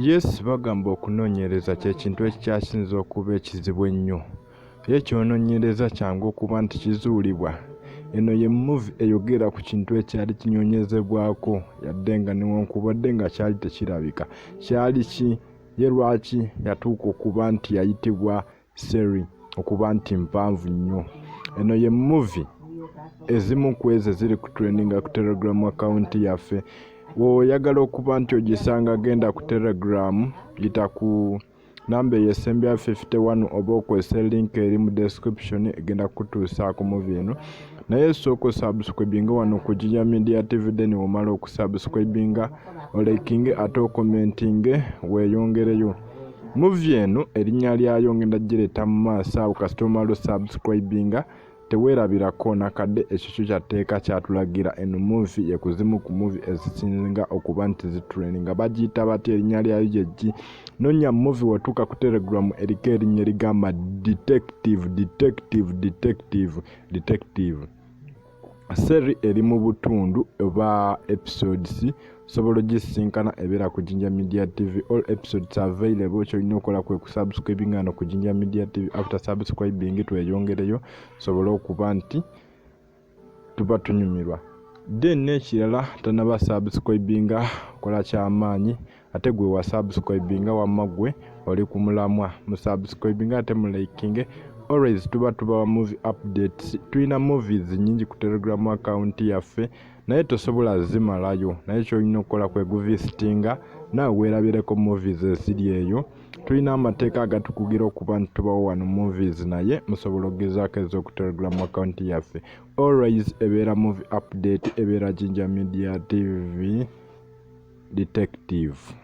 Yes, bagamba okunoonyereza kye kintu ekikyasinze okuba ekizibu ennyo. Ye ky'onoonyereza kyangu okuba nti kizuulibwa. Eno ye movie eyogera ku kintu ekyali kinyonyezebwako yadde nga newankubadde nga kyali tekirabika. Kyali ki? Ye lwaki yatuuka okuba nti yayitibwa Seri okuba nti mpanvu nnyo? Eno ye movie ezimu ku ezo eziri ku trendinga ku Telegram account yaffe. Bw'oyagala okuba nti ogisanga genda ku Telegram, yita ku namba eyo esembyayo 51 oba okozese link eri mu description egenda kukutuusa ku movie eno. Naye sooka osubscribinga wano ku Jinja Media TV, then womala okusubscribinga olikinge ate okomentinge weeyongereyo. Movie eno erinnya lyayo ngenda gireeta mu maaso awo kasita omala osubscribinga teweerabirako nakadde ekyo kyo kyatteeka kyatulagira. Eno movie ye kuzimu ku movie ezisinga okuba nti zitrendinga. Bagiyita batya? Erinnya lyayo gyeggi? Nonya movie watuuka ku Telegram eriko erinnya erigamba Detective, Detective, Detective, Detective. Seri eri mu butundu oba episodes, osobola ogisisinkana ebeera ku Jinja Media TV. All episodes available. Kyolina okukola kwe kusubscribinga no ku Jinja Media TV. After subscribing tweyongereyo sobole okuba nti tuba tunyumirwa. Then n'ekirala, tanaba subscribinga kola kyamaanyi, ate gwe wa subscribinga wamma gwe oli ku mulamwa, musubscribinga ate mulikinge. Always tuba tubawa movie updates. Tulina movies nyingi ku Telegram account yaffe naye tosobola zimalayo, naye kyolina okukola kwe guvisitinga naawe weerabireko movies eziri eyo. Tulina amateeka agatukugira okuba nti tubawo wano movies, naye musobola okugezaako ez'oku Telegram account yaffe. Always ebeera movie update, ebeera Jinja Media TV Detective.